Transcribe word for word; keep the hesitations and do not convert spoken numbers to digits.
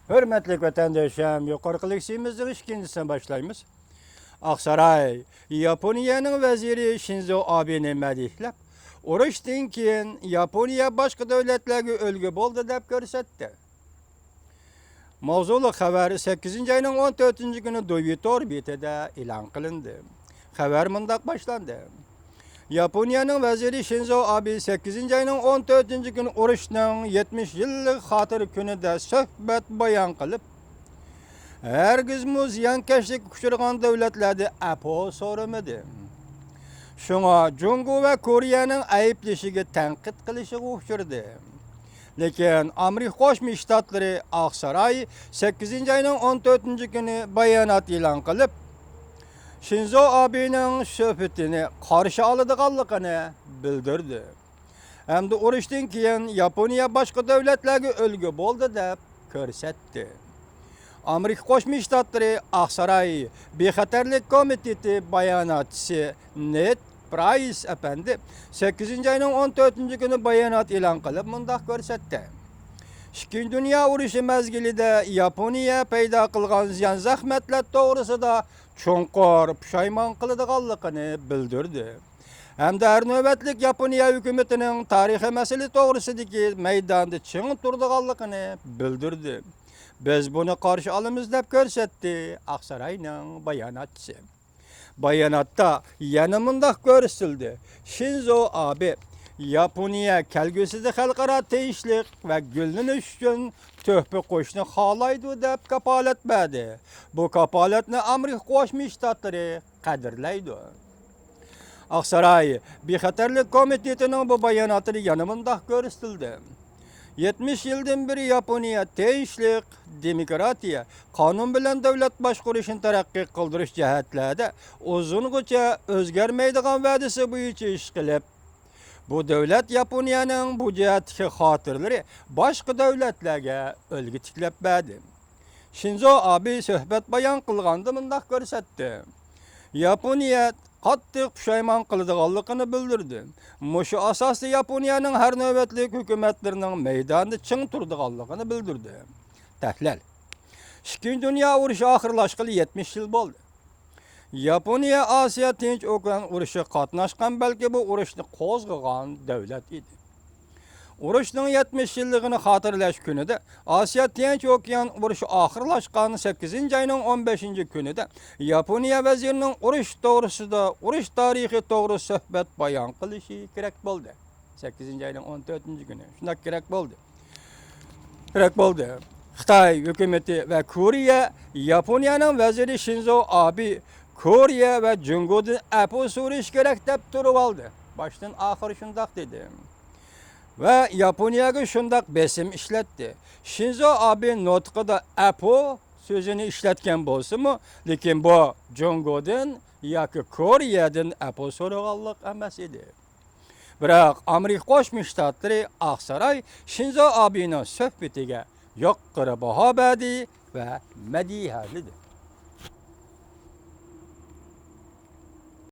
ھۆرمەتلىك ۋەتەنداشلار، يۇقىرىقى لېكسىيىمىزنىڭ ئىككىنچىسىنى باشلايمىز. ئاقساراي ياپونىيەنىڭ ۋەزىرى شىنزو ئابېنى مەدھىيەلەپ، ئۇرۇشتىن كېيىن ياپونىيە باشقا دۆلەتلەرگە ئۈلگە بولدى دەپ كۆرسەتتى. ماۋزۇلۇق خەۋەر سەككىزىنچى ئاينىڭ ئون تۆتىنچى كۈنى دوۋى تور بېتىدە ئېلان قىلىندى. خەۋەر مۇنداق باشلاندى. ياپونىيەنىڭ ۋەزىرى شىنزو ئابې سەككىزىنچى ئاينىڭ ئون تۆتىنچى كۈنى ئۇرۇشنىڭ يەتمىش يىللىق خاتىرە كۈنىدە سۆھبەت بايان قىلىپ، ھەرگىزمۇ زىيانكەشلىككە ئۇچرىغان دۆلەتلەردە ئەپۇ سورىمىدى. شۇڭا جۇڭگو ۋە كورېيەنىڭ ئەيىبلىشىگە تەنقىد قىلىشىغا ئۇچرىدى. لېكىن ئامېرىكا قوشما شتاتلىرى ئاقساراي سەككىزىنچى ئاينىڭ ئون تۆتىنچى كۈنى بايانات ئېلان قىلىپ، شىنزو ئابېنىڭ سۆھبىتىنى قارشى ئالىدىغانلىقىنى بىلدۈردى ھەمدە ئۇرۇشتىن كېيىن ياپونىيە باشقا دۆلەتلەرگە ئۈلگە بولدى دەپ كۆرسەتتى. ئامېرىكا قوشما شتاتلىرى ئاقساراي بىخەتەرلىك كومىتېتى باياناتچىسى نېد پرايس ئەپەندى سەككىزىنچى ئاينىڭ ئون تۆتىنچى كۈنى بايانات ئېلان قىلىپ مۇنداق كۆرسەتتى. ئىككىنچى دۇنيا ئۇرۇشى مەزگىلىدە ياپونىيە پەيدا قىلغان زىيان زەخمەتلەر توغرىسىدا چوڭقۇر پۇشايمان قىلىدىغانلىقىنى بىلدۈردى ھەمدە ھەر نۆۋەتلىك ياپونىيە ھۆكۈمىتىنىڭ تارىخىي مەسىلە توغرىسىدىكى مەيداندا چىڭ تۇرىدىغانلىقىنى بىلدۈردى. بىز بۇنى قارشى ئالىمىز دەپ كۆرسەتتى ئاقساراينىڭ باياناتچىسى. باياناتتا يەنە مۇنداق كۆرسىتىلدى، شىنزو ئابې ياپونىيە كەلگۈسىدە خەلقئارا تىنچلىق ۋە گۈللىنىش ئۈچۈن تۆھپە قوشۇشنى خالايدۇ دەپ كاپالەت بەردى. بۇ كاپالەتنى ئامېرىكا قوشما شتاتلىرى قەدىرلەيدۇ. ئاقساراي بىخەتەرلىك كومىتېتىنىڭ بۇ باياناتىدا يەنە مۇنداق كۆرسىتىلدى. يەتمىش يىلدىن بېرى ياپونىيە تىنچلىق، دېموكراتىيە، قانۇن بىلەن دۆلەت باشقۇرۇشنى تەرەققىي قىلدۇرۇش جەھەتلەردە ئۇزۇنغىچە ئۆزگەرمەيدىغان ۋەدىسى بويىچە ئىش قىلىپ، بۇ دۆلەت ياپونىيەنىڭ بۇ جەھەتتىكى خاتىرىلىرى باشقا دۆلەتلەرگە ئۈلگە تىكلەپ بەردى. شىنزو ئابې سۆھبەت بايان قىلغاندا مۇنداق كۆرسەتتى. ياپونىيە قاتتىق پۇشايمان قىلىدىغانلىقىنى بىلدۈردى. مۇشۇ ئاساستا ياپونىيەنىڭ ھەر نۆۋەتلىك ھۆكۈمەتلىرىنىڭ مەيداندا چىڭ تۇرىدىغانلىقىنى بىلدۈردى. تەھلىل. ئىككىنچى دۇنيا ئۇرۇشى ئاخىرلاشقىلى يەتمىش يىل بولدى. ياپونىيە ئاسىيا تىنچ ئوكيان ئۇرۇشىغا قاتناشقان، بەلكى بۇ ئۇرۇشنى قوزغىغان دۆلەت ئىدى. ئۇرۇشنىڭ يەتمىش يىللىقىنى خاتىرىلەش كۈنىدە، ئاسىيا تىنچ ئوكيان ئۇرۇشى ئاخىرلاشقان سەككىزىنچى ئاينىڭ ئون بەشىنچى كۈنىدە ياپونىيە ۋەزىرىنىڭ ئۇرۇش توغرىسىدا، ئۇرۇش تارىخى توغرىسىدا سۆھبەت بايان قىلىشى كېرەك بولدى. سەككىزىنچى ئاينىڭ ئون تۆتىنچى كۈنى شۇنداق كېرەك بولدى. كېرەك بولدى. خىتاي ھۆكۈمىتى ۋە كورېيە ياپونىيەنىڭ ۋەزىرى شىنزو ئابې كورېيە ۋە جۇڭگودىن ئەپۇ سورىشى كېرەك دەپ تۇرۇۋالدى. باشتىن ئاخىر شۇنداق دېدى. ۋە ياپونىيەگە شۇنداق بېسىم ئىشلەتتى. شىنزو ئابې نۇتقىدا ئەپۇ سۆزىنى ئىشلەتكەن بولسىمۇ، لېكىن بۇ جۇڭگودىن ياكى كورېيەدىن ئەپۇ سورىغانلىق ئەمەس ئىدى. بىراق ئامېرىكا قوشما شتاتلىرى ئاقساراي شىنزو ئابېنىڭ سۆھبىتىگە يۇقىرى باھا بەردى ۋە مەدھىيەلىدى.